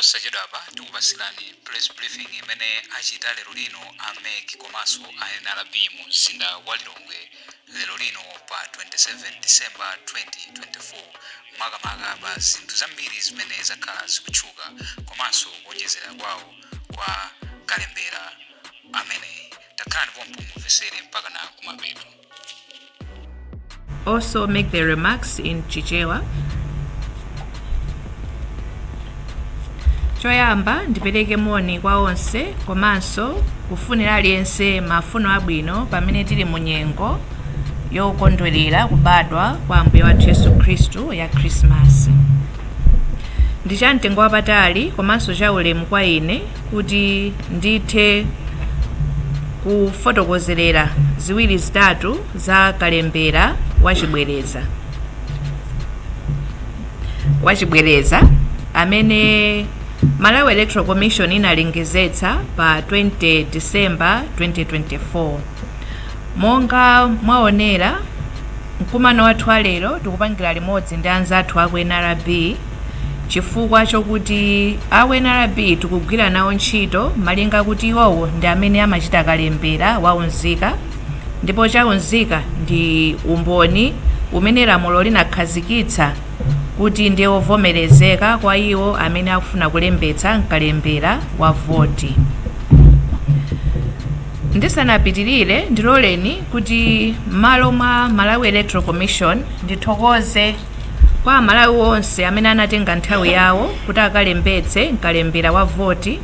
Posachedwapa tikupatsirani press briefing imene achita lero lino a MEC komanso a NRB mu mzinda wa Lilongwe lero lino pa 27 December 2024, makamaka pa zinthu zambiri zimene zakhala zikutchuka komanso kuonjezera kwawo kwa kalembera ameneyi. Takhalani pompo mumvesere mpaka na kumapeto. Also make the remarks in Chichewa. Choyamba, ndipereke moni kwa onse komanso kufunira aliyense mafuno abwino pamene tili mu nyengo yokondwerera kubadwa kwa Ambuye wathu Yesu Khristu ya Khrisimasi. Ndi cha mtengo wapatali komanso cha ulemu kwa ine kuti ndithe kufotokozerera ziwiri zitatu za kalembera wachibwereza amene Malawi Electoral Commission inalengezetsa pa 20 December 2024. Monga mwaonera, mkumano wathu wa lero tikupangira limodzi ndi anzathu aku NRB, chifukwa chokuti aku NRB tikugwira nawo ntchito malinga kuti iwowo ndi amene amachita kalembera wa unzika, ndipo cha unzika ndi umboni umene lamulo linakhazikitsa kuti ndiye wovomerezeka kwa iwo amene akufuna kulembetsa mkalembera wa voti. Ndisanapitirire, ndiloleni kuti m'malo mwa Malawi Electoral Commission ndithokoze kwa Amalawi onse amene anatenga nthawi yawo kuti akalembetse mkalembera wa voti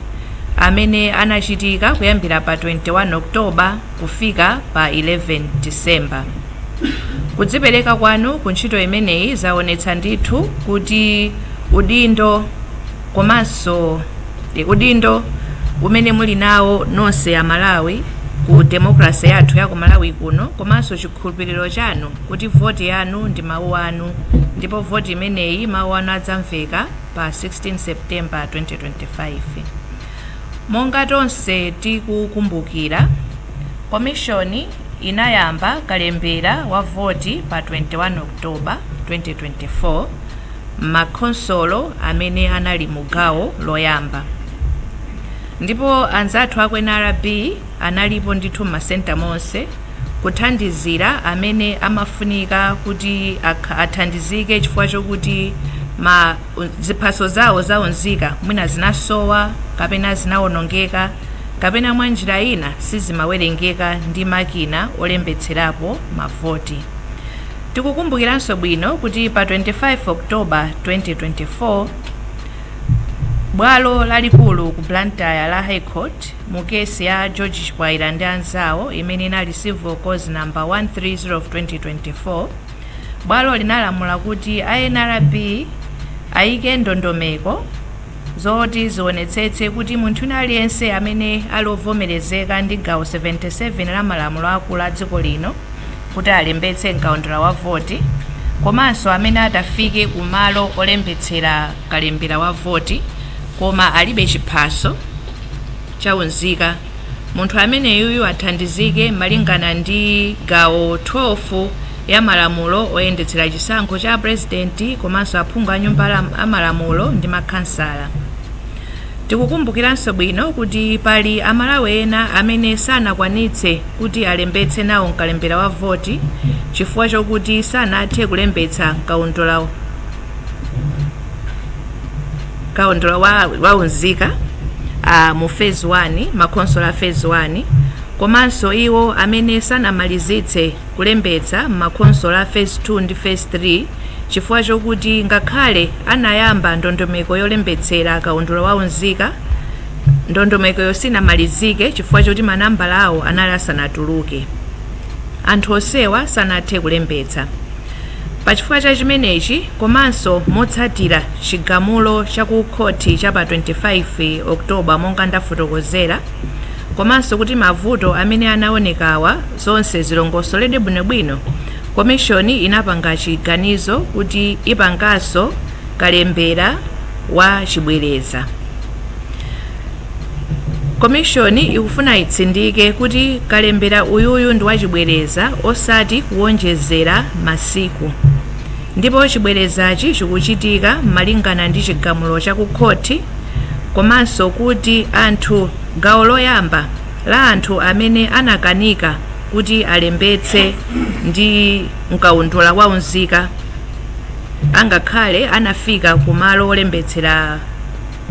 amene anachitika kuyambira pa 21 October kufika pa 11 December. Kudzipereka kwanu ku ntchito imeneyi zaonetsa ndithu kuti udindo komanso udindo umene muli nawo nonse Amalawi ku demokrasi yathu ya ku Malawi kuno, komanso chikhulupiriro chanu kuti voti yanu ndi mawu anu, ndipo voti imeneyi mawu anu adzamveka pa 16 September 2025. Monga tonse tikukumbukira, komishoni inayamba kalembera wa voti pa 21 October 2024 m'makhonsolo amene anali mu gawo loyamba, ndipo anzathu aku NRB analipo ndithu m'masenta monse kuthandizira amene amafunika kuti athandizike chifukwa chokuti ma ziphaso zawo zaunzika mwina zinasowa kapena zinawonongeka kapena mwa njira ina sizimawerengeka ndi makina olembetserapo mavoti. Tikukumbukiranso bwino kuti pa 25 October 2024, bwalo lalikulu ku Blantyre la High Court, mu kesi ya George Chipwaira ndi anzawo imene inali Civil Cause number 130 of 2024, bwalo linalamula kuti a NRB ayike ndondomeko zoti zionetsetse kuti munthu wina aliyense amene ali ovomerezeka ndi gawo 77 la malamulo akulu a dziko lino kuti alembetse mkaundula wa voti, komanso amene atafike ku malo olembetsera kalembera wa voti koma alibe chiphaso chaunzika, munthu ameneyuyu athandizike malingana ndi gawo 12 ya malamulo oyendetsera chisankho cha purezidenti komanso aphungu a nyumba amalamulo ndi makhansala. Tikukumbukiranso bwino kuti pali Amalawi ena amene sanakwanitse kuti alembetse nawo mkalembera wa voti chifukwa chokuti sanathe kulembetsa kaundula wa unzika mu phase 1, makhonsolo a phase 1, komanso iwo amene sanamalizitse kulembetsa m'makhonsolo a phase 2 ndi phase 3 chifukwa chokuti ngakhale anayamba ndondomeko yolembetsera kaundula wa unzika, ndondomekoyo sinamalizike chifukwa choti manambala awo anali asanatuluke. Anthu onsewa sanathe kulembetsa. Pachifukwa cha chimenechi, komanso motsatira chigamulo cha ku khoti cha pa 25 October monga ndafotokozera, komanso kuti mavuto amene anaonekawa zonse zilongosoledwe bwinobwino, komishoni inapanga chiganizo kuti ipanganso kalembera wa chibwereza. Komishoni ikufuna itsindike kuti kalembera uyuyu ndi wachibwereza osati kuwonjezera masiku, ndipo chibwerezachi chikuchitika malingana ndi chigamulo cha ku khoti. Komanso kuti anthu gawo loyamba la anthu amene anakanika kuti alembetse ndi mkaundula wa unzika, angakhale anafika kumalo olembetsera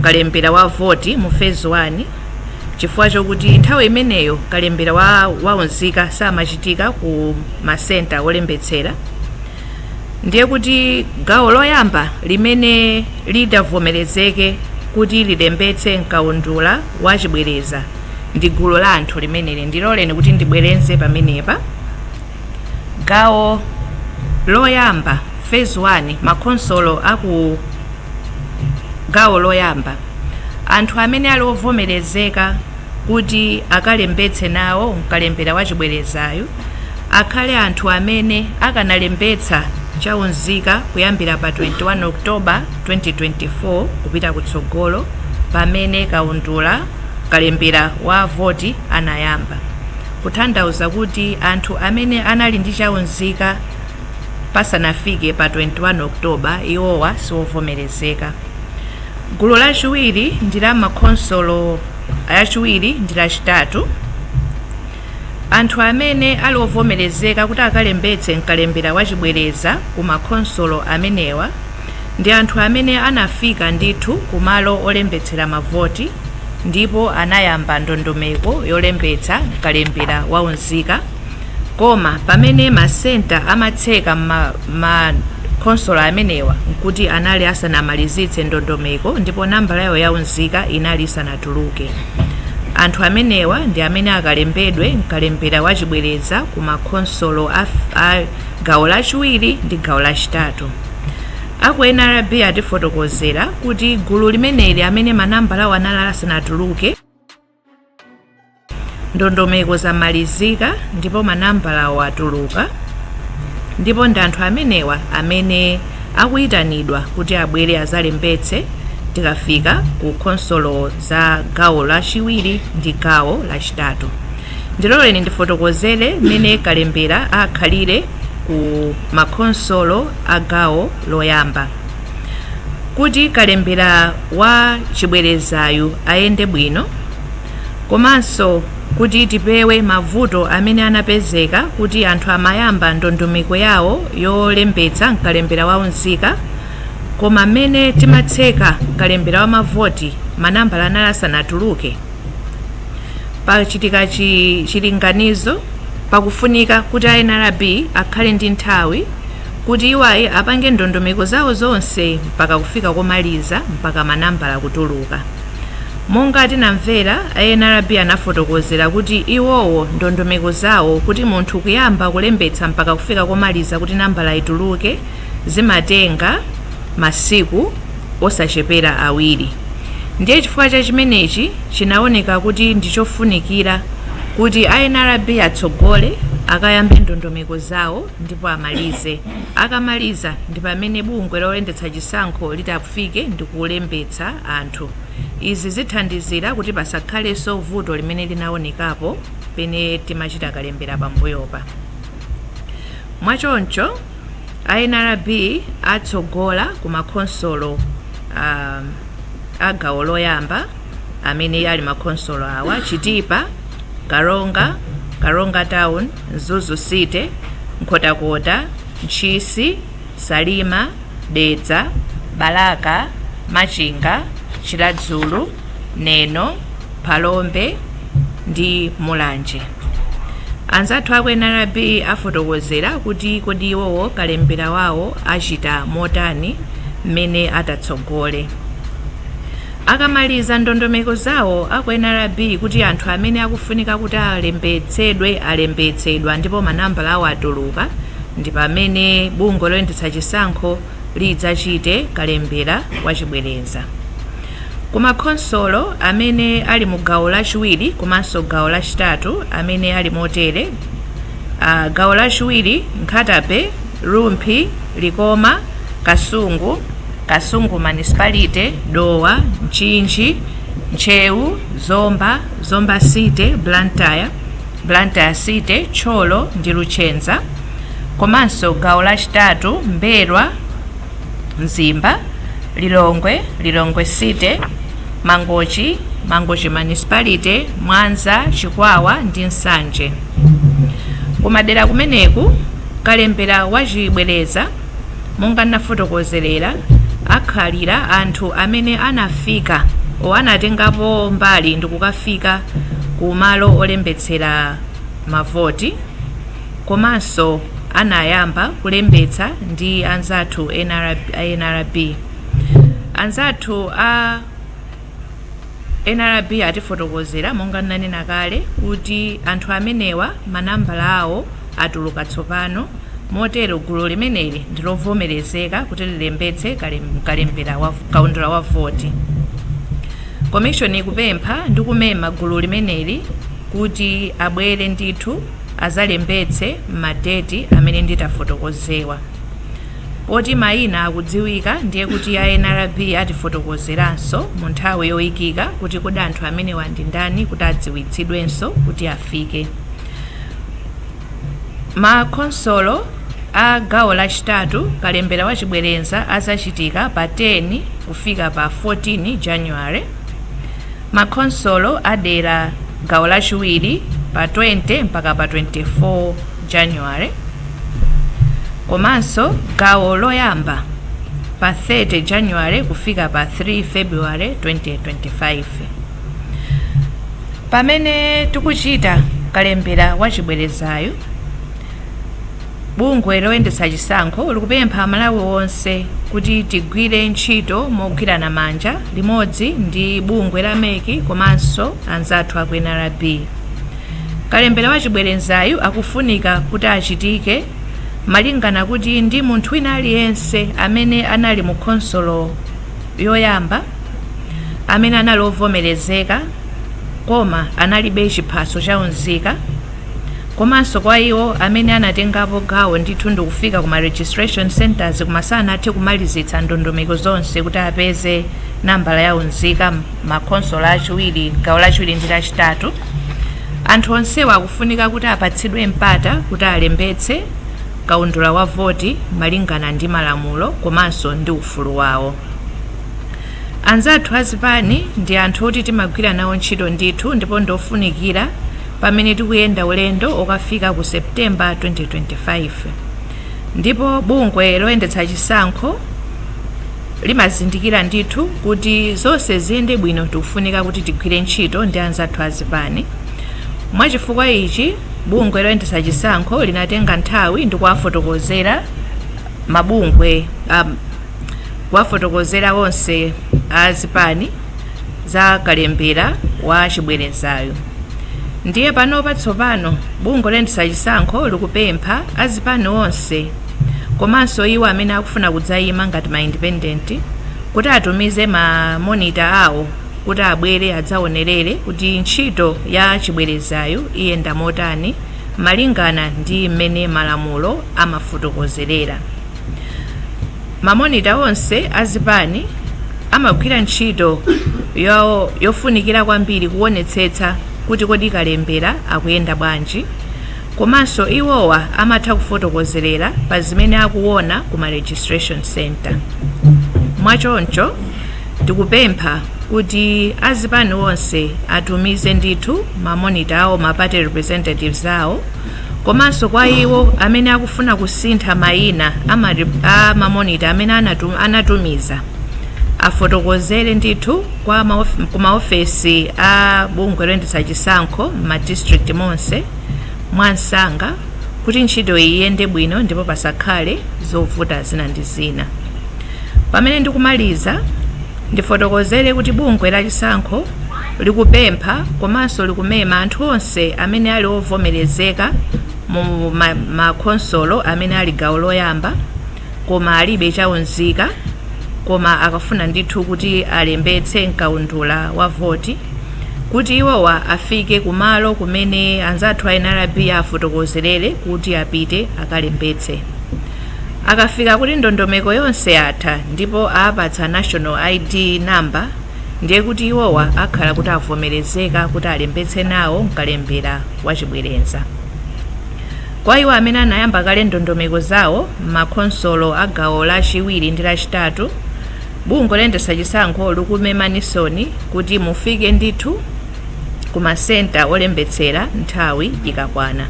kalembera wa voti mu phase 1, chifukwa chokuti nthawi imeneyo kalembera wa unzika samachitika ku masenta olembetsera. Ndiye kuti gawo loyamba limene lidavomerezeke kuti lilembetse mkaundula wa chibwereza ndi gulu la anthu limeneli. Ndiloleni kuti ndibwerenze pamenepa. Gawo loyamba, phase 1, makhonsolo aku gawo loyamba, anthu amene ali ovomerezeka kuti akalembetse nawo mkalembera wa chibwerezayo akhale anthu amene akanalembetsa chaunzika kuyambira pa 21 October 2024 kupita kutsogolo, pamene kaundula kalembera wa voti anayamba. Kutanthauza kuti anthu amene anali ndi chaunzika pasanafike pa 21 October, iwowa siwovomerezeka. Gulu lachiwiri ndi la makhonsolo yachiwiri ndi lachitatu. Anthu amene ali ovomerezeka kuti akalembetse mkalembera wachibwereza ku makhonsolo amenewa ndi anthu amene anafika ndithu kumalo olembetsera mavoti ndipo anayamba ndondomeko yolembetsa mkalembera waunzika, koma pamene masenta amatseka makhonsolo amenewa nkuti anali asanamalizitse ndondomeko ndipo nambala yawo yaunzika inali isanatuluke. Anthu amenewa ndi amene akalembedwe mkalembera wachibwereza ku makhonsolo a gawo lachiwiri ndi gawo lachitatu. Aku NRB atifotokozera kuti gulu limeneli, amene manambala awo anali asanatuluke, ndondomeko zamalizika ndipo manambala awo atuluka, ndipo ndi anthu amenewa amene akuyitanidwa kuti abwere azalembetse tikafika ku khonsolo za gawo lachiwiri ndi gawo lachitatu. Ndiloleni ndifotokozere mmene kalembera akhalire ku makhonsolo a gawo loyamba. Kuti kalembera wa chibwerezayu ayende bwino, komanso kuti tipewe mavuto amene anapezeka kuti anthu amayamba ndondomeko yawo yolembetsa mkalembera wa unzika, koma mmene timatseka kalembera wa mavoti manambala anali asanatuluke, pachitika chilinganizo pakufunika kuti a NRB akhale ndi nthawi kuti iwayi apange ndondomeko zawo zonse mpaka kufika komaliza, mpaka manambala kutuluka. Monga tinamvera, a NRB anafotokozera kuti iwowo ndondomeko zawo, kuti munthu kuyamba kulembetsa mpaka kufika komaliza kuti nambala ituluke, zimatenga masiku osachepera 2. Ndiye chifukwa cha chimenechi chinaoneka kuti ndichofunikira kuti a NRB atsogole, akayambe ndondomeko zawo ndipo amalize. Akamaliza ndi pamene bungwe loyendetsa chisankho litafike ndi kulembetsa anthu. Izi zithandizira kuti pasakhalenso vuto limene linaonekapo pene timachita kalembera pambuyopa. Mwachoncho a NRB atsogola ku makhonsolo a gawo loyamba, amene ali makhonsolo awa: Chitipa, Karonga, Karonga Town, Mzuzu City, Nkhotakota, Ntchisi, Salima, Dedza, Balaka, Machinga, Chiradzulu, Neno, Phalombe ndi Mulanje. Anzathu aku NRB afotokozera kuti kodi iwowo kalembera wawo achita motani mmene atatsogole. Akamaliza ndondomeko zawo aku NRB kuti anthu amene akufunika kuti alembetsedwe alembetsedwa ndipo manambala awo atuluka, ndi pamene bungwe loyendetsa chisankho lidzachite kalembera wachibwereza kumakhonsolo amene ali mu gawo lachiwiri komanso gawo lachitatu, amene ali motere: gawo lachiwiri, Nkhata Bay, Rumphi, Likoma, Kasungu, Kasungu Municipality, Dowa, Mchinji, Ntcheu, Zomba, Zomba City, Blantyre, Blantyre City, Thyolo ndi Luchenza. Komanso gawo lachitatu, M'mbelwa, Mzimba, Lilongwe, Lilongwe City, Mangochi, Mangochi Municipality, Mwanza, Chikwawa ndi Nsanje. Kumadera kumeneku kalembera wachibwereza, monga nafotokozerera, akhalira anthu amene anafika o anatengapo mbali ndikukafika ku malo olembetsera mavoti, komanso anayamba kulembetsa ndi anzathu NRB, NRB. Anzathu a NRB atifotokozera, monga nanena kale, kuti anthu amenewa manambala awo atuluka tsopano. Motero gulu limeneli ndilovomerezeka kuti lilembetse kalembera wa kaundula wa voti. Komishoni ikupempha ndi kumema gulu limeneli kuti abwere ndithu azalembetse m'madeti amene nditafotokozewa. Poti mayina akudziwika, ndiye kuti a NRB atifotokozeranso mu nthawi yoyikika kuti kodi anthu amenewa ndi ndani, kuti adziwitsidwenso kuti afike. Makhonsolo a gawo lachitatu, kalembera wachibwereza azachitika pa 10 kufika pa 14 January. Makhonsolo adera gawo lachiwiri pa 20 mpaka pa 24 January, komanso gawo loyamba pa 30 January kufika pa 3 February 2025. Pamene tikuchita kalembera wachibwerezayo, bungwe loyendetsa chisankho likupempha Amalawi onse kuti tigwire ntchito mogwirana manja limodzi ndi bungwe la MEC komanso anzathu aku NRB. Kalembera wachibwerezayo akufunika kuti achitike malingana kuti ndi munthu wina aliyense amene anali mu khonsolo yoyamba, amene anali ovomerezeka koma analibe chiphaso chaunzika, komanso kwa iwo amene anatengapo gawo ndithu ndikufika kuma registration centers koma sanathe kumalizitsa ndondomeko zonse kuti apeze nambala ya unzika, makhonsolo achiwiri, gawo lachiwiri ndi lachitatu. Anthu onsewa akufunika kuti apatsidwe mpata kuti alembetse kaundula wa voti malingana ndi malamulo komanso ndi ufulu wawo. Anzathu azipani ndi anthu oti timagwira nawo ntchito ndithu, ndipo ndofunikira pamene tikuyenda ulendo okafika ku Septemba 2025. Ndipo bungwe loyendetsa chisankho limazindikira ndithu kuti zonse ziyende bwino, tikufunika kuti tigwire ntchito ndi anzathu azipani. Mwachifukwa ichi, bungwe loyendetsa chisankho linatenga nthawi ndi kuwafotokozera mabungwe, kuwafotokozera onse azipani za kalembera wa chibwerezayo. Ndiye panopa tsopano bungwe loyendetsa chisankho likupempha azipani onse komanso iwo amene akufuna kudzayima ngati ma independent kuti atumize ma monitor awo kuti abwere adzaonerere kuti ntchito ya chibwerezayo iyenda motani malingana ndi mmene malamulo amafotokozerera. Ma monitor onse azipani amagwira ntchito yofunikira kwambiri kuonetsetsa kuti kodi kalembera akuyenda bwanji, komanso iwowa amatha kufotokozerera pa zimene akuona kuma registration center. Mwachoncho tikupempha kuti azipani onse atumize ndithu ma monitor awo, ma party representatives awo, komanso kwa iwo amene akufuna kusintha mayina a ma monitor amene anatumiza, afotokozere ndithu ku maofesi a bungwe loyendetsa chisankho m'ma district monse mwansanga kuti ntchito iyi iyende bwino ndipo pasakhale zovuta zina ndi zina. Pamene ndikumaliza, ndifotokozere kuti bungwe la chisankho likupempha komanso likumema anthu onse amene ali ovomerezeka mu makhonsolo amene ali gawo loyamba koma alibe chaunzika, koma akafuna ndithu kuti alembetse mkaundula wa voti, kuti iwowa afike kumalo kumene anzathu a NRB afotokozerere kuti apite akalembetse. Akafika kuti ndondomeko yonse yatha ndipo apatsa national ID number, ndiye kuti iwowa akhala kuti avomerezeka kuti alembetse nawo mkalembera wachibwereza. Kwa iwo amene anayamba kale ndondomeko zawo m'makhonsolo a gawo lachiwiri ndi lachitatu, Bungwe loyendetsa chisankho likumemanisoni kuti mufike ndithu ku masenta olembetsera nthawi ikakwana.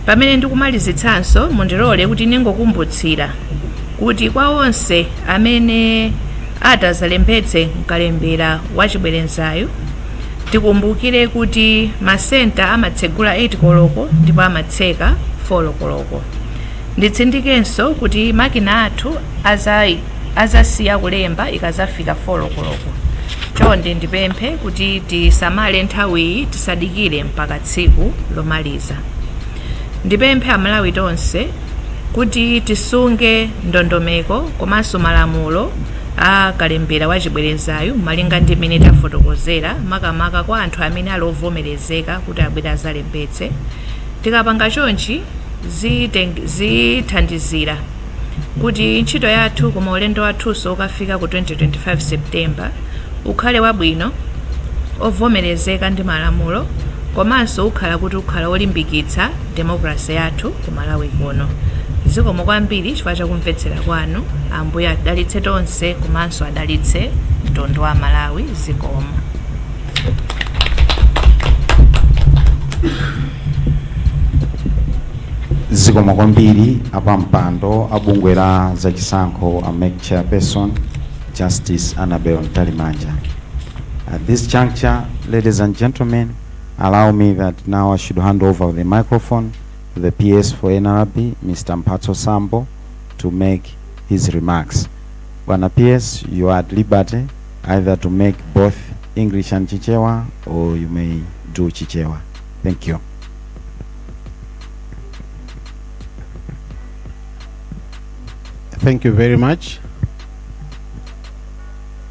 Pamene ndikumalizitsanso, mundilole kuti ningokumbutsira kuti kwa onse amene atazalembetse mkalembera wachibwerezayo, tikumbukire kuti masenta amatsegula 8 koloko ndipo amatseka 4 koloko. Nditsindikenso kuti makina athu azasiya kulemba ikazafika 4 koloko. Chonde ndipemphe kuti tisamale nthawiyi, tisadikire mpaka tsiku lomaliza. Ndipemphe Amalawi tonse kuti tisunge ndondomeko komanso malamulo a kalembera wachibwerezayo malinga ndi mmene tafotokozera, makamaka kwa anthu amene ali ovomerezeka kuti abwere azalembetse. Tikapanga chonchi, zithandizira kuti ntchito yathu koma ulendo wathunso ukafika ku 2025 September ukhale wabwino, ovomerezeka ndi malamulo, komanso ukhala kuti ukhala olimbikitsa demokrasi yathu ku Malawi kuno. Zikomo kwambiri chifukwa chakumvetsera kwanu. Ambuye adalitse tonse komanso adalitse mtundu wa Malawi. Zikomo. Zikomo kwambiri apampando abungwe la zachisankho, a MEC Chairperson Justice Annabel Mtalimanja. At this juncture, ladies and gentlemen, allow me that now I should hand over the microphone to the PS for NRB, Mr. Mphatso Sambo, to make his remarks. Bwana PS, you are at liberty either to make both English and Chichewa, or you may do Chichewa. Thank you. Thank you very much.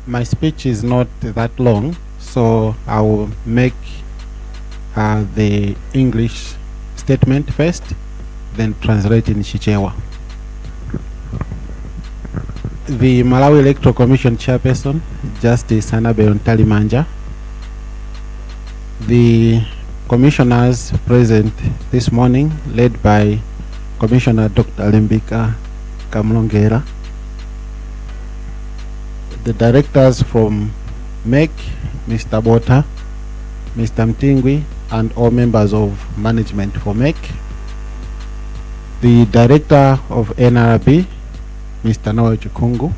My speech is not that long, so I will make the English statement first, then translate in Chichewa. The Malawi Electoral Commission Chairperson, Justice Annabel Mtalimanja, the commissioners present this morning, led by Commissioner Dr. Limbika Kamlongera, the directors from MEC, Mr. Bota, Mr. Mtingwi, and all members of management for MEC, the director of NRB, Mr. Noel Chikungu,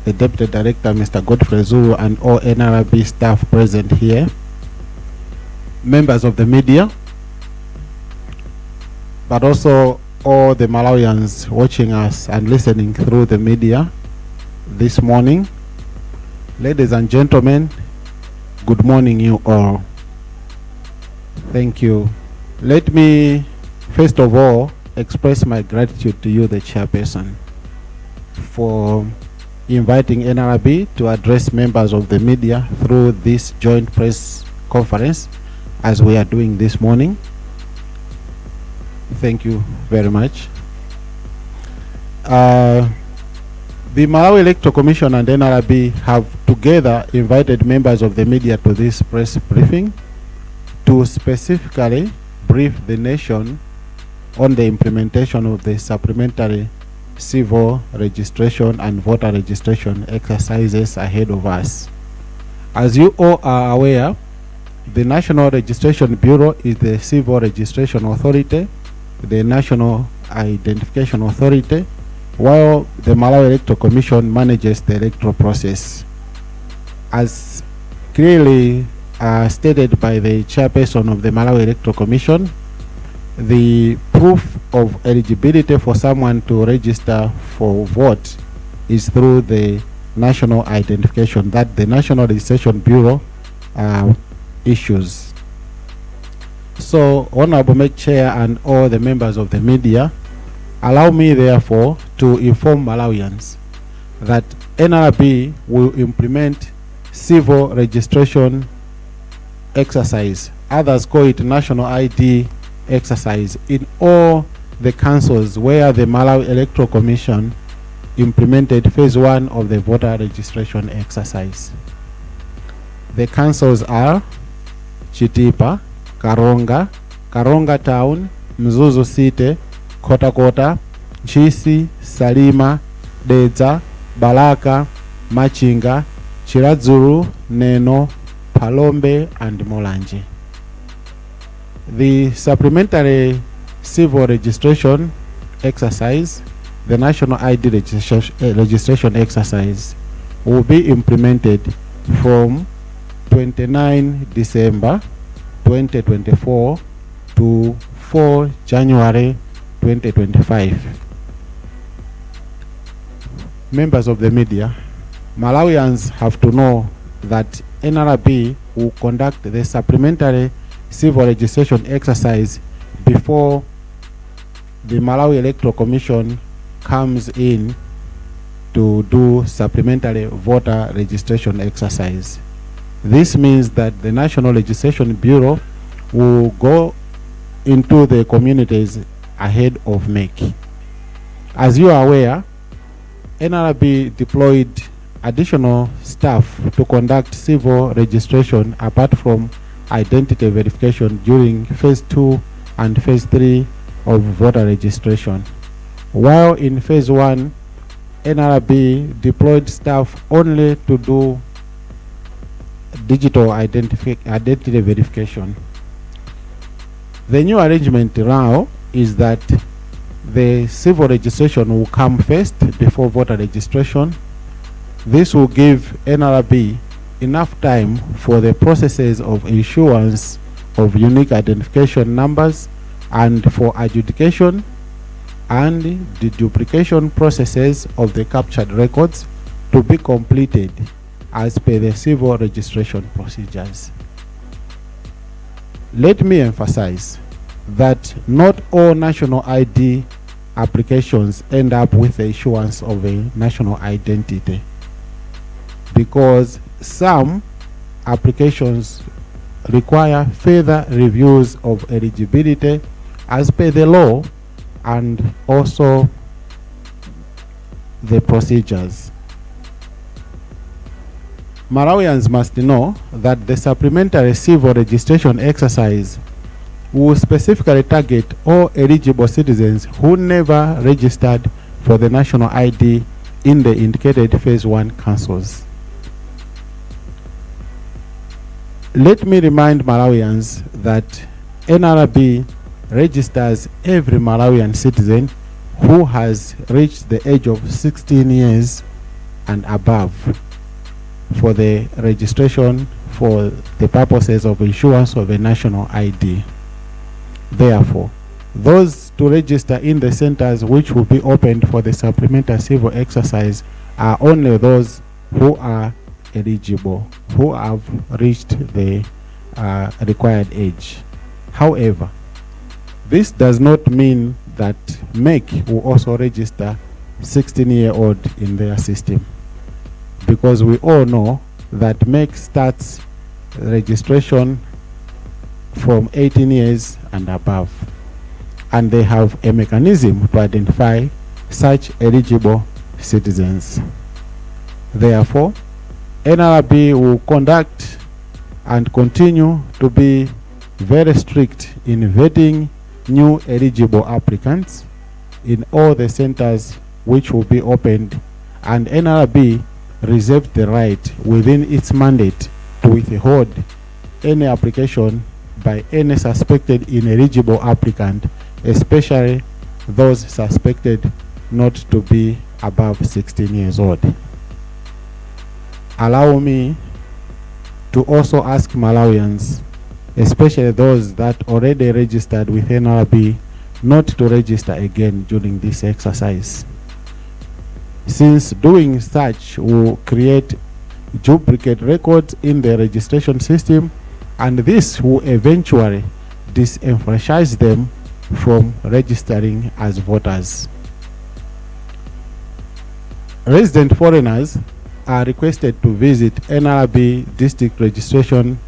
the deputy director, Mr. Godfrey Zulu, and all NRB staff present here, members of the media, but also all the Malawians watching us and listening through the media this morning. Ladies and gentlemen, good morning, you all. Thank you. Let me first of all express my gratitude to you, the chairperson, for inviting NRB to address members of the media through this joint press conference as we are doing this morning. Thank you very much. The Malawi Electoral Commission and NRB have together invited members of the media to this press briefing to specifically brief the nation on the implementation of the supplementary civil registration and voter registration exercises ahead of us. As you all are aware, the National Registration Bureau is the Civil Registration Authority, the National Identification Authority, while the Malawi Electoral Commission manages the electoral process. As clearly stated by the chairperson of the Malawi Electoral Commission, the proof of eligibility for someone to register for vote is through the national identification that the National Registration Bureau issues. So, Honorable MEC Chair and all the members of the media, allow me therefore to inform Malawians that NRB will implement civil registration exercise, others call it national ID exercise, in all the councils where the Malawi Electoral Commission implemented phase one of the voter registration exercise. The councils are Chitipa, Karonga, Karonga Town, Mzuzu City, Nkhotakota, Ntchisi, Salima, Dedza, Balaka, Machinga, Chiradzulu, Neno, Phalombe, and Mulanje. The supplementary civil registration exercise, the national ID registration exercise, will be implemented from 29 December 2024 to 4 January 2025. Members of the media, Malawians have to know that NRB will conduct the supplementary civil registration exercise before the Malawi Electoral Commission comes in to do supplementary voter registration exercise. This means that the National Registration Bureau will go into the communities ahead of MEC. As you are aware, NRB deployed additional staff to conduct civil registration apart from identity verification during phase 2 and phase 3 of voter registration. While in phase 1, NRB deployed staff only to do digital identity verification. The new arrangement now is that the civil registration will come first before voter registration. This will give NRB enough time for the processes of issuance of unique identification numbers and for adjudication and deduplication processes of the captured records to be completed as per the civil registration procedures. Let me emphasize that not all national ID applications end up with the issuance of a national identity, because some applications require further reviews of eligibility as per the law and also the procedures. Malawians must know that the supplementary civil registration exercise will specifically target all eligible citizens who never registered for the national ID in the indicated phase 1 councils. Let me remind Malawians that NRB registers every Malawian citizen who has reached the age of 16 years and above for the registration for the purposes of issuance of a national ID. Therefore, those to register in the centers which will be opened for the supplementary civil exercise are only those who are eligible, who have reached the required age. However, this does not mean that MEC will also register 16-year-old in their system, because we all know that MEC starts registration from 18 years and above, and they have a mechanism to identify such eligible citizens. Therefore, NRB will conduct and continue to be very strict in vetting new eligible applicants in all the centers which will be opened, and NRB reserved the right within its mandate to withhold any application by any suspected ineligible applicant, especially those suspected not to be above 16 years old. Allow me to also ask Malawians, especially those that already registered with NRB, not to register again during this exercise, since doing such will create duplicate records in the registration system, and this will eventually disenfranchise them from registering as voters. Resident foreigners are requested to visit NRB district registration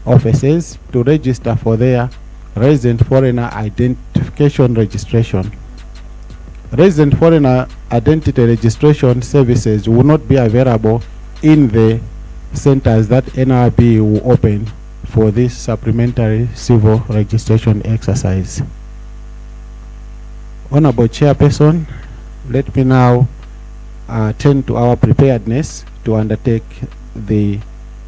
offices to register for their resident foreigner identification registration. Resident foreigner identity registration services will not be available in the centers that NRB will open for this supplementary civil registration exercise. Honorable Chairperson, let me now attend to our preparedness to undertake the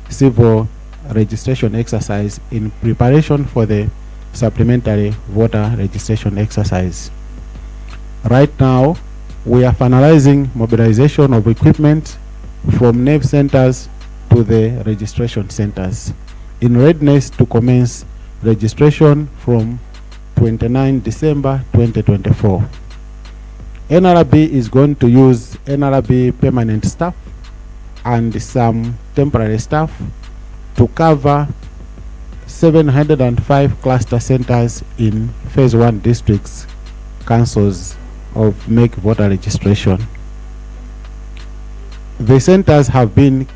civil registration exercise in preparation for the supplementary voter registration exercise. Right now, we are finalizing mobilization of equipment from NEV centers to the registration centers in readiness to commence registration from 29 December 2024. NRB is going to use NRB permanent staff and some temporary staff to cover 705 cluster centers in phase 1 districts councils of MEC voter registration. The centers have been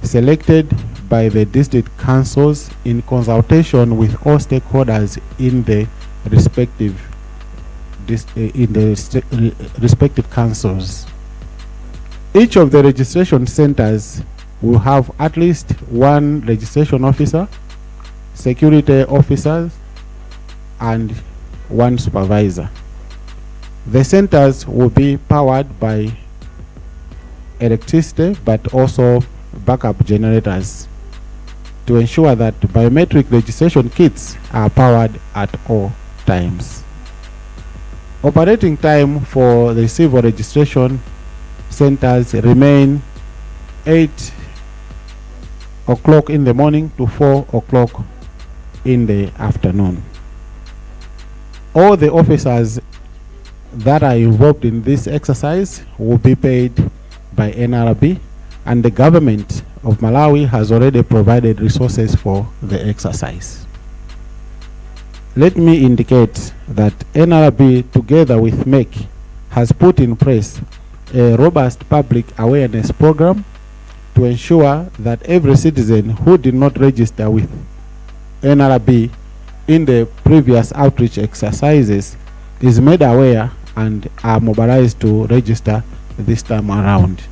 selected by the district councils in consultation with all stakeholders in the respective councils. Each of the registration centers will have at least one registration officer, security officers, and one supervisor. The centers will be powered by electricity but also backup generators to ensure that biometric registration kits are powered at all times. Operating time for the civil registration centers remain 8 o'clock in the morning to 4 o'clock in the afternoon. All the officers that are involved in this exercise will be paid by NRB, and the government of Malawi has already provided resources for the exercise. Let me indicate that NRB, together with MEC, has put in place a robust public awareness program to ensure that every citizen who did not register with NRB in the previous outreach exercises is made aware and are mobilized to register this time around.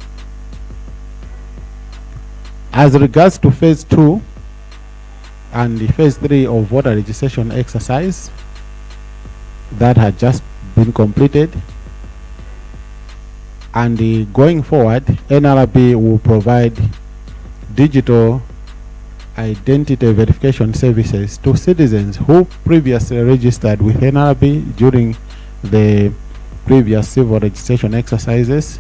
As regards to phase 2 and the phase 3 of voter registration exercise that had just been completed, and going forward, NRB will provide digital identity verification services to citizens who previously registered with NRB during the previous civil registration exercises,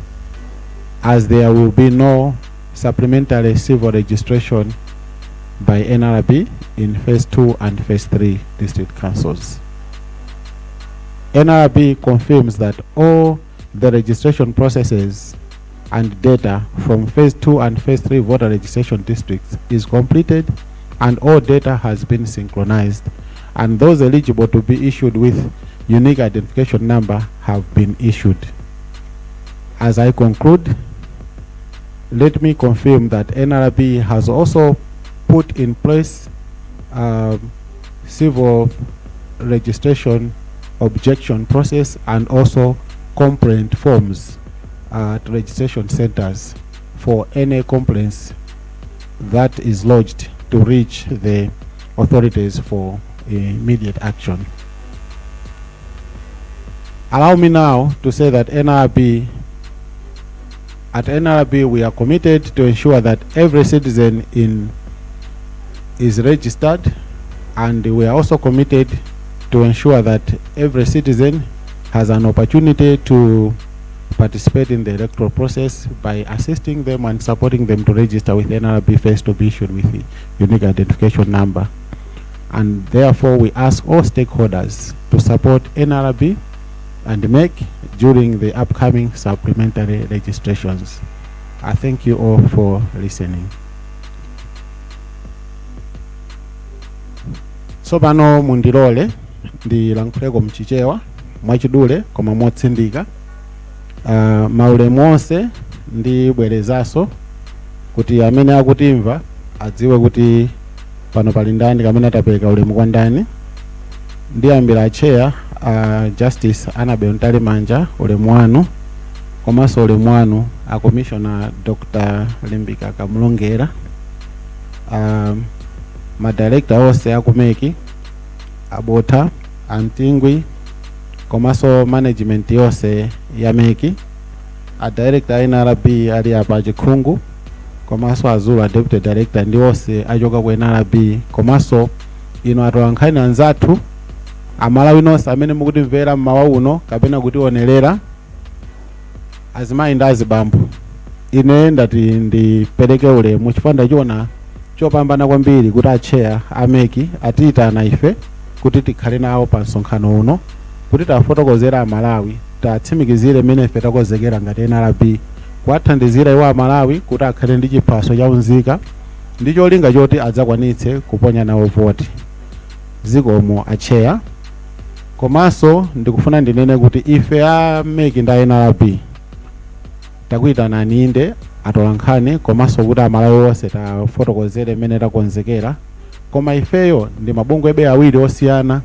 as there will be no supplementary civil registration by NRB in phase 2 and phase 3 district councils. NRB confirms that all the registration processes and data from phase 2 and phase 3 voter registration districts is completed and all data has been synchronized, and those eligible to be issued with unique identification number have been issued. As I conclude, let me confirm that NRB has also put in place civil registration objection process and also complaint forms at registration centers for any complaints that is lodged to reach the authorities for immediate action. Allow me now to say that NRB, at NRB we are committed to ensure that every citizen in is registered, and we are also committed to ensure that every citizen has an opportunity to participate in the electoral process by assisting them and supporting them to register with NRB first to be issued with the unique identification number. And therefore we ask all stakeholders to support NRB and MEC during the upcoming supplementary registrations. I thank you all for listening. Tsopano mundilole ndilankhuleko mchichewa mwachidule koma motsindika. Maulemu onse, ndibwerezanso kuti amene akutimva adziwe kuti pano pali ndani kamene atapereka ulemu kwa ndani. Ndiyambira chair, Justice Annabel Mtalimanja, ulemu wanu, komanso ulemu wanu a Commissioner Dr. Limbika Kamlongera, madirector onse aku MEC, abotha amtingwi, komanso management yonse ya MEC. A director a NRB ali apa, Chikhungu, komanso Azulu, a deputy director, ndi onse achoka ku NRB, komanso inu atolankhani anzathu, Amalawi nonse amene mukutimvera mmawa uno kapena kutionerera, azimayi ndi azibambo, ine ndati ndipereke ulemu chifukwa ndachiona chopambana kwambiri kuti acheya a MEC atiyitana ife kuti tikhale nawo pa msonkhano uno kuti tafotokozera Amalawi, tatsimikizire mmene ife takonzekera ngati NRB kuwathandizira iwo Amalawi kuti akhale ndi chiphaso cha unzika ndi cholinga choti adzakwanitse kuponya nawo voti. Zikomo, acheya. Komanso ndikufuna ndinene kuti ife a MEC ndi a NRB takuyitanani, inde, atolankhani komanso kuti Amalawi onse tafotokozere mmene takonzekera, koma ifeyo ndi mabungwe awiri osiyana.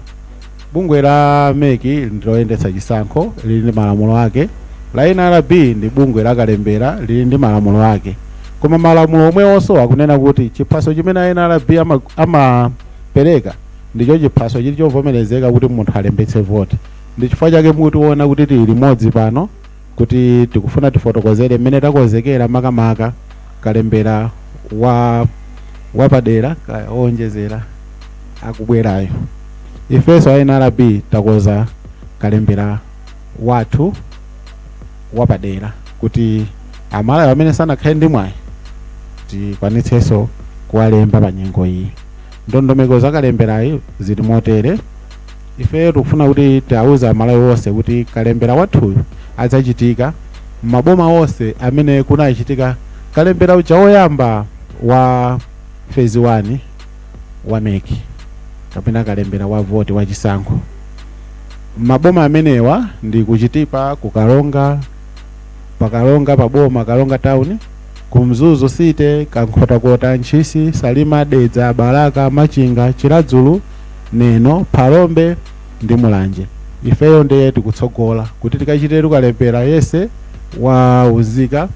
Bungwe la MEC ndiloyendetsa chisankho, lili ndi malamulo ake. La NRB ndi bungwe la kalembera, lili ndi malamulo ake. Koma malamulo omwewonso akunena kuti chiphaso chimene a NRB amapereka ndicho chiphaso chili chovomerezeka kuti munthu alembetse voti. Ndi chifukwa chake mukutiona kuti tili limodzi pano kuti tikufuna tifotokozere mmene takonzekera, makamaka kalembera wa wapadera owonjezera akubwerayo. Ifenso a NRB takonza kalembera wathu wapadera kuti Amalawi amene sanakhale ndi mwayi tikwanitsenso kuwalemba pa nyengo iyi. Ndondomeko za kalemberayi zili motere. Ifeyo tikufuna kuti tiawuze Amalawi onse kuti kalembera wathuyu adzachitika maboma onse amene kunachitika kalembera uja woyamba wa phase 1 wa MEC kapena kalembera wa voti wa chisankho. Maboma amenewa ndi kuChitipa, kuKaronga, paKaronga paboma, Karonga Town, kuMzuzu City, Kankhotakota, Ntchisi, Salima, Dedza, Balaka, Machinga, Chiradzulu, Neno, Phalombe ndi Mulanje. Ifeyo ndiye tikutsogola kuti tikachite kalembera yese wa unzika.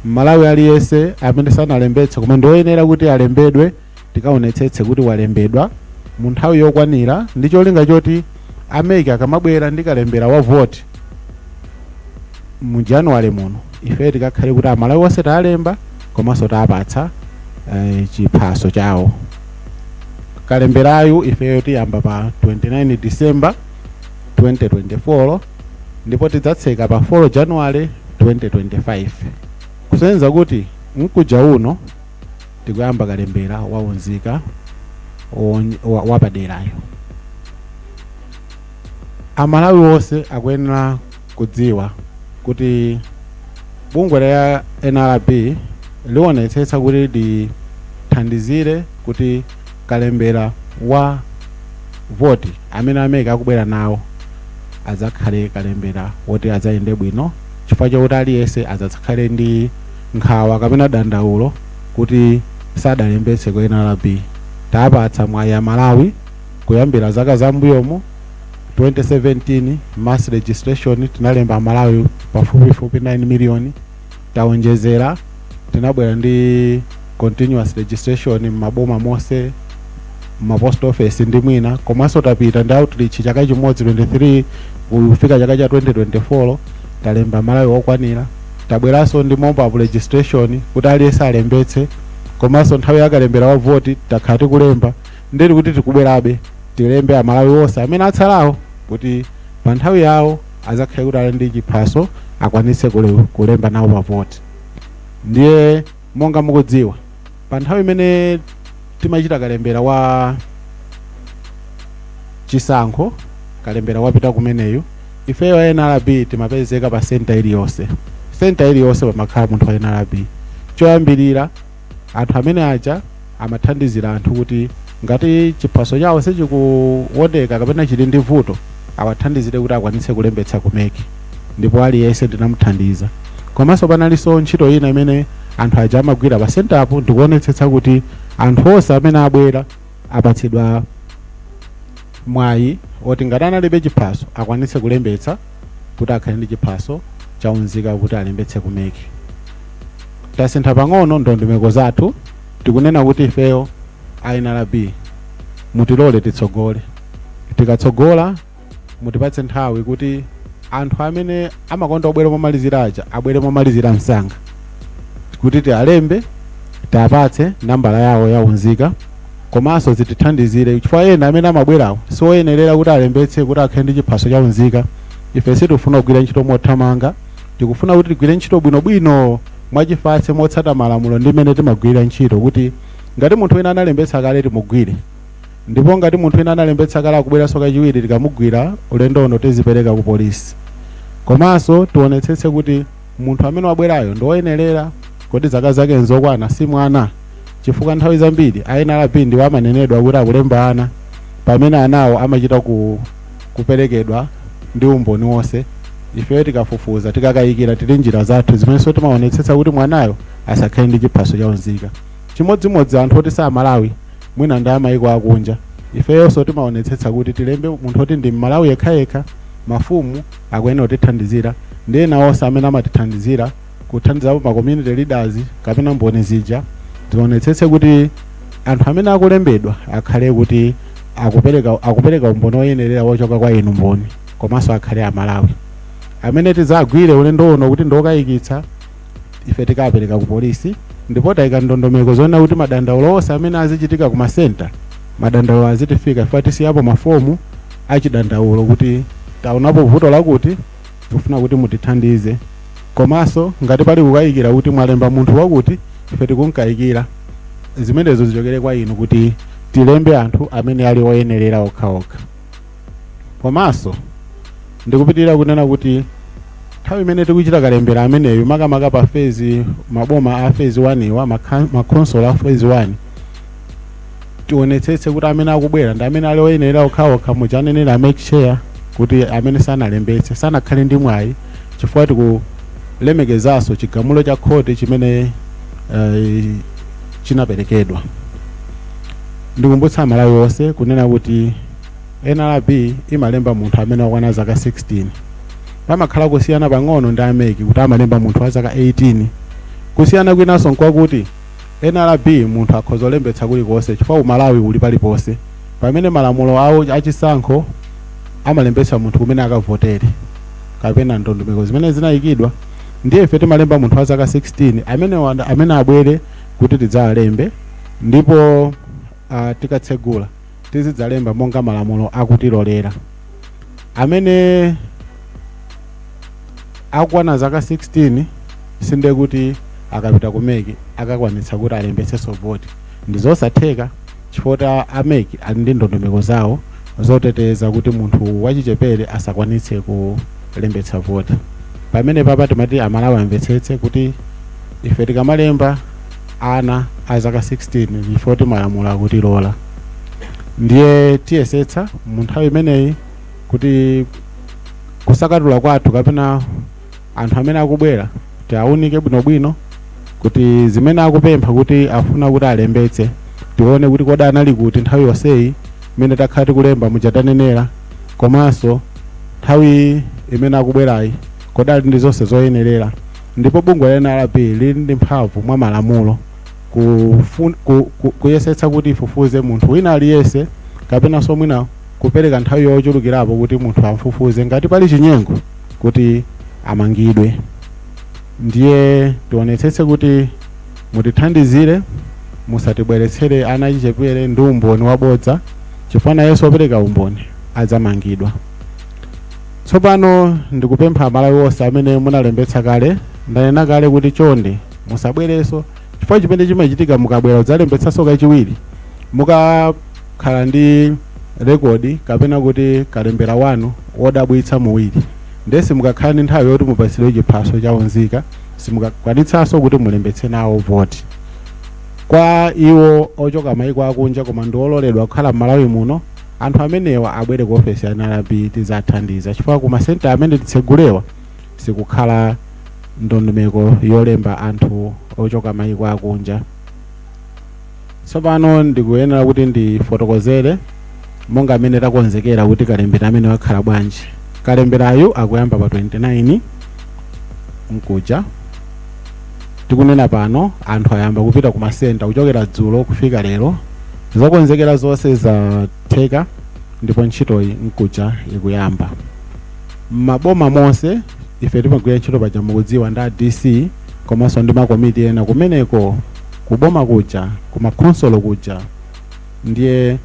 Mmalawi aliyense amene sanalembetse koma ndioyenera kuti alembedwe, tikaonetsetse kuti walembedwa mu nthawi yokwanira ndi cholinga choti a MEC akamabwera ndi kalembera wa voti mu January muno, ife tikakhale kuti Amalawi onse talemba komanso tapatsa chiphaso chawo. Kalemberayu ifeyo tiyamba pa 29 December 2024 ndipo tidzatseka pa 4 January 2025, kusonyeza kuti mkuja uno tikuyamba kalembera waunzika wapaderayo. Amalawi onse akuyenera kudziwa kuti bungwe la NRB liwonetsetsa kuti lithandizire kuti kalembera wa voti amene a MEC akubwera nawo adzakhale kalembera woti adzayende bwino, chifukwa chakuti aliyense adzakhale ndi nkhawa kapena dandaulo kuti sadalembetse ku NRB. Tapatsa mwayi Amalawi kuyambira zaka zambuyomo. 2017 mass registration tinalemba Amalawi pafupifupi 9 million. Taonjezera, tinabwera ndi continuous registration m'maboma monse, ma post office ndi mwina, komanso tapita ndi outreach chaka chimodzi, 23 kufika chaka cha 2024, talemba Malawi okwanira. Tabweranso ndi mobile registration kuti aliyense alembetse, komanso nthawi yakalembera wa voti takhala tikulemba. Ndeti kuti tikubwerabe tilembe Amalawi onse amene atsalawo kuti pa nthawi yawo azakhale kuti ali ndi chiphaso, akwanitse kulemba nawo pa voti. Ndiye monga mukudziwa, pa nthawi imene timachita kalembera wa chisankho, kalembera wapita kumeneyu, ifeyo a NRB timapezeka pa center iliyonse. Center iliyonse pamakhala munthu wa NRB. Choyambirira, anthu amene aja amathandizira anthu kuti ngati chiphaso chawo sichikuoneka kapena chili ndi vuto, awathandizire kuti akwanitse kulembetsa ku MEC, ndipo aliyense ndinamuthandiza. Komanso panalinso ntchito ina imene anthu aja amagwira pa centerpo, ndikuonetsetsa kuti anthu onse amene abwera apatsidwa mwayi oti ngati analibe chiphaso akwanitse kulembetsa kuti akhale ndi chiphaso chaunzika kuti alembetse ku MEC. Tasintha pang'ono ndondomeko zathu. Tikunena kuti ifeyo a NRB mutilole titsogole. Tikatsogola, mutipatse nthawi kuti Anthu amene amakonda kubwera momalizira aja abwere momalizira msanga kuti tialembe, tiapatse nambala yawo ya unzika, komanso zitithandizire chifukwa ena amene amabwerawo sioyenerera kuti alembetse kuti akhale ndi chiphaso cha unzika. Ife sitikufuna kugwira ntchito mothamanga, tikufuna kuti tigwire ntchito bwinobwino, mwachifatse, motsata malamulo ndi mmene timagwirira ntchito, kuti ngati munthu wina analembetsa kale timugwire, ndipo ngati munthu wina analembetsa kale akubweranso kachiwiri, tikamugwira ulendo uno tizipereka ku polisi. Komanso tionetsetse kuti munthu amene wabwerayo ndi woyenerera, kodi zaka zake nzokwana, si mwana, chifukwa nthawi zambiri a NRB ndiwo amanenedwa kuti akulemba ana, pamene anawo amachita kuperekedwa ndi umboni wonse. Ifeyo tikafufuza, tikakayikira, tili njira zathu zimenenso timaonetsetsa kuti mwanayo asakhale ndi chiphaso cha unzika. Chimodzimodzi anthu oti sa Malawi, mwina ndi amayiko akunja, ifeyonso timaonetsetsa kuti tilembe munthu oti ndi Mmalawi yekhayekha. Mafumu akuyenera kutithandizira ndi ena onse amene amatithandizira, kuthandizapo ma community leaders kapena mboni zija. Tionetsetse kuti anthu amene akulembedwa akhale kuti akupereka umboni woyenerera wochoka kwa inu mboni, komanso akhale Amalawi. Amene tidzagwire ulendo uno kuti ndiokayikitsa, ife tikapereka ku polisi, ndipo tayika ndondomeko zoona kuti madandaulo onse amene azichitika ku masenta, madandaulo azitifika. Ife tisiyapo mafomu achidandaulo kuti taonapo vuto lakuti, tikufuna kuti mutithandize. Komanso ngati pali kukayikira kuti mwalemba munthu wakuti, ife tikunkayikira, zimenezo zichokere kwa inu kuti tilembe anthu amene ali oyenerera okhaokha. Komanso ndikupitirira kunena kuti nthawi imene tikuchita kalembera ameneyu, makamaka pa phase, maboma a phase 1 iwa, makhonsolo a phase 1, tionetsetse kuti amene akubwera ndi amene ali oyenerera okhaokha, muchanenera make sure kuti amene sanalembetse sanakhale ndi mwayi, chifukwa tikulemekezanso chigamulo cha khoti chimene chinaperekedwa. Ndikumbutsa Amalawi onse kunena kuti NRB imalemba munthu amene wakwana zaka 16. Pamakhala kusiyana pang'ono ndi a MEC kuti amalemba munthu wa zaka 18. Kusiyana kwinanso nkwakuti NRB munthu akhoza kulembetsa kulikonse chifukwa Umalawi uli paliponse, pamene malamulo awo achisankho amalembetsa munthu kumene akavotere kapena ndondomeko zimene zinayikidwa. Ndiye ife timalemba munthu wa zaka 16 amene abwere kuti tidzawalembe, ndipo tikatsegula tizidzalemba monga malamulo akutilolera. Amene akwana zaka 16 sinde kuti akapita ku MEC akakwanitsa kuti alembetsenso voti, ndi zosatheka, chifukwa a MEC ali ndi ndondomeko zawo zoteteza kuti munthu wachichepere asakwanitse kulembetsa voti. Pamene papa timati Amalawi amvetsetse kuti ife tikamalemba ana a zaka 16 chifukwa malamulo akutilola. Ndiye tiyesetsa mu nthawi imeneyi kuti kusakatula kwathu kapena anthu amene akubwera tiaunike bwinobwino kuti zimene akupempha kuti afuna kuti alembetse, tione kuti kodi anali kuti nthawi yonseyi imene takhala tikulemba mujatanenera, komanso nthawi imene akubwerayi kodi ali ndi zonse zoyenerera. Ndipo bungwe la NRB lili ndi mphamvu mwa malamulo kuyesetsa kuti ifufuze munthu wina aliyense, kapenanso mwina kupereka nthawi yochulukirapo kuti munthu amfufuze, ngati pali chinyengo kuti amangidwe. Ndiye tionetsetse kuti mutithandizire, musatibweretsere ana achichepere ndi umboni wabodza, chifukwa nayenso wopereka umboni adzamangidwa. Tsopano ndikupempha Amalawi onse amene munalembetsa kale, ndanena kale kuti chonde musabwerenso, chifukwa chimene chimachitika mukabwera kudzalembetsanso kachiwiri, mukakhala ndi rekodi kapena kuti kalembera wanu wodabwitsa muwiri, ndiye simukakhala ndi nthawi yoti mupatsidwe chiphaso cha unzika, simukakwanitsanso kuti mulembetse nawo voti. Kwa iwo ochoka maiko akunja koma ndi ololedwa kukhala m'Malawi muno, anthu amenewa abwere ku ofesi ya NRB, tidzathandiza, chifukwa ku masenta amene titsegulewa sikukhala ndondomeko yolemba anthu ochoka maiko akunja. Tsopano ndikuyenera kuti ndifotokozere monga amene takonzekera kuti kalembera amene wakhala bwanji. Kalemberayu akuyamba pa 29 mkuja. Tikunena pano anthu ayamba kupita ku masenta kuchokera dzulo kufika lero. Zokonzekera zonse zatheka ndipo ntchitoyi mkuja ikuyamba. Maboma monse ife timagwira ntchito paja, mukudziwa, ndi a DC komanso ndi makomiti ena kumeneko kuboma kuja, kumakhonsolo kuja. Ndiye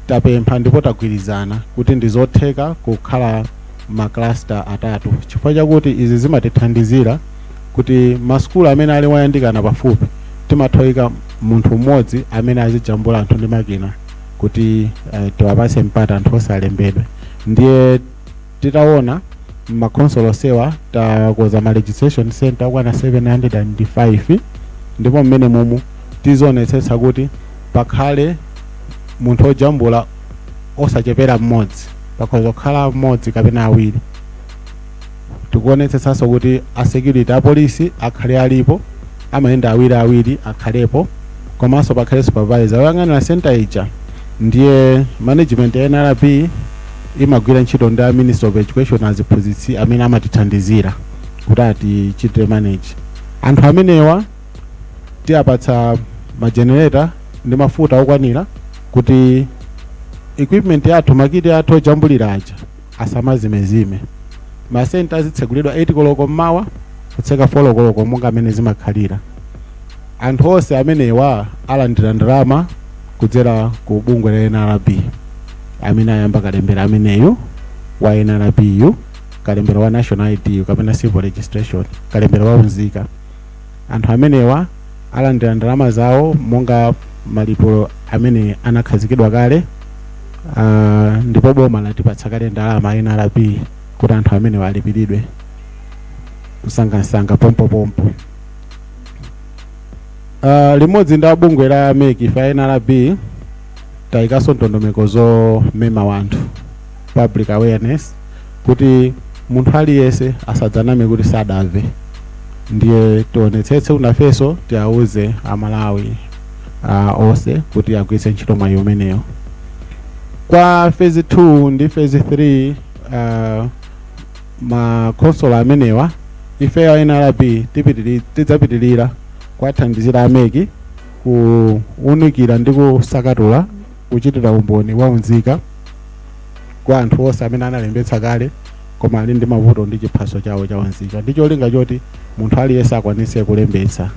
tapempha ndipo tagwirizana kuti ndizotheka kukhala ma cluster atatu, chifukwa chakuti izi zimatithandizira kuti masukulu amene ali wayandikana pafupi timatha munthu mmodzi amene azijambula anthu ndi makina kuti tiwapatse mpata anthu osalembedwe. Ndiye titaona makhonsolo sewa, takonza ma registration center okwana 705, ndipo mmene mumu tizionetsetsa kuti pakhale munthu ojambula osachepera mmodzi, pakhoza kukhala mmodzi kapena awiri. Tikuonetsetsanso kuti a security, apolisi akhale alipo, amayenda awiri awiri, akhalepo, komanso pakhale supervisor oyang'anira center ija. Ndiye management ya NRB imagwira ntchito ndi a Minister of Education, aziphunzitsi amene amatithandizira kuti atichitire manage. Anthu amenewa tiyapatsa ma generator ndi mafuta okwanira kuti equipment yathu, ma kit athu ojambulira aja asamazimezime. Ma center azitsegulidwa 8 koloko mmawa kutseka 4 koloko monga amene zimakhalira. Anthu onse amenewa alandira ndalama kudzera ku bungwe la NRB amene ayamba kalembera ameneyu wa NRB yu, kalembera wa national ID kapena civil registration, kalembera wa unzika. Anthu amenewa alandira ndalama zawo monga malipiro amene anakhazikidwa kale, ndipo boma latipatsa kale ndalama NRB kuti anthu amenewa alipiridwe msangamsanga, pompopompo. Limodzi ndi abungwe la MEC, ife NRB tayikanso ndondomeko zomema wanthu, public awareness, kuti munthu aliyense asadzaname kuti sadamve. Ndiye tionetsetse unafenso tiawuze Amalawi onse kuti agwiritse ntchito mwayi umeneyo. Kwa phase 2 ndi phase 3, makhonsolo amenewa, ifeyo NRB tidzapitirira kuwathandizira a MEC kuwunikira ndi kusakatula kuchitira umboni wa unzika kwa anthu onse amene analembetsa kale koma ali ndi mavuto ndi chiphaso chawo cha unzika, ndi cholinga choti munthu aliyense akwanitse kulembetsa.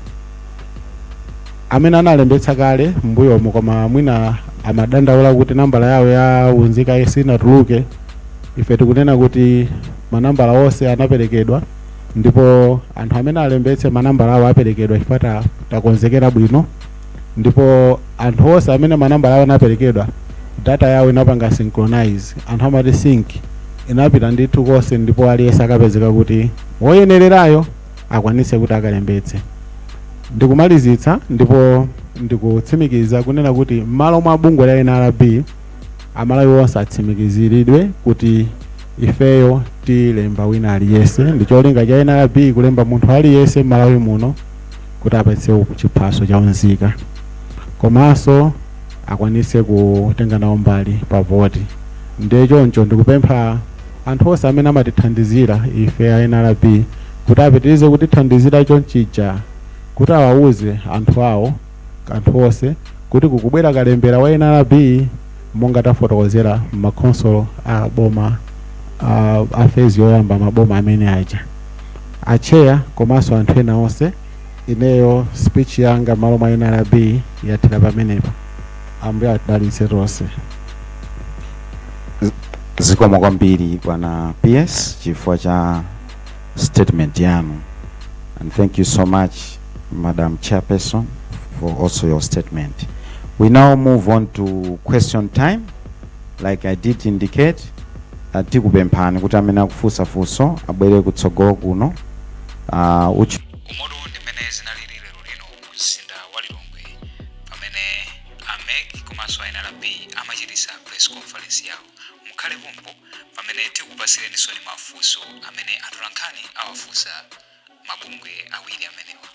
Amene analembetsa kale m'mbuyomu koma mwina amadandaula kuti nambala yawo ya unzika sinatuluke, ife tikunena kuti manambala onse anaperekedwa, ndipo anthu amene alembetse manambala awo aperekedwa chifukwa takonzekera bwino. Ndipo anthu onse amene manambala awo anaperekedwa, data yawo inapanga synchronize, anthu amati sync, inapita ndithu konse, ndipo aliyense akapezeka kuti woyenererayo akwanitse kuti akalembetse. Ndikumalizitsa ndipo ndikutsimikiza kunena kuti m'malo mwa bungwe la NRB, Amalawi onse atsimikiziridwe kuti ifeyo tilemba wina aliyense. Ndi cholinga cha NRB kulemba munthu aliyense m'Malawi muno kuti apatse chiphaso cha unzika komanso akwanitse kutenga nawo mbali pa voti. Ndiye choncho ndikupempha anthu onse amene amatithandizira ife a NRB kuti apitirize kutithandizira chonchija, kuti awauze anthu awo, anthu onse, kuti kukubwera kalembera wa NRB monga tafotokozera m'makhonsolo a boma a phase yoyamba, maboma amene aja. Acheya komanso anthu ena onse, ineyo speech yanga malo mwa NRB yathera pamenepa. Ambuye atidalitse tonse. Zikomo kwambiri, bwana PS, chifukwa cha statement yanu, and thank you so much, Madam Chairperson, for also your statement. We now move on to question time. Like I did indicate, tikupemphani kuti amene akufunsa funso abwere kutsogolo kuno. Umoto ndi mmene zinalili lero lino mu mzinda wa Lilongwe pamene a MEC komanso a NRB amachitisa press conference yawo. Mukhale pompo pamene tikupasireninso mafunso amene atolankhani awafunsa mabungwe awiri amenewa.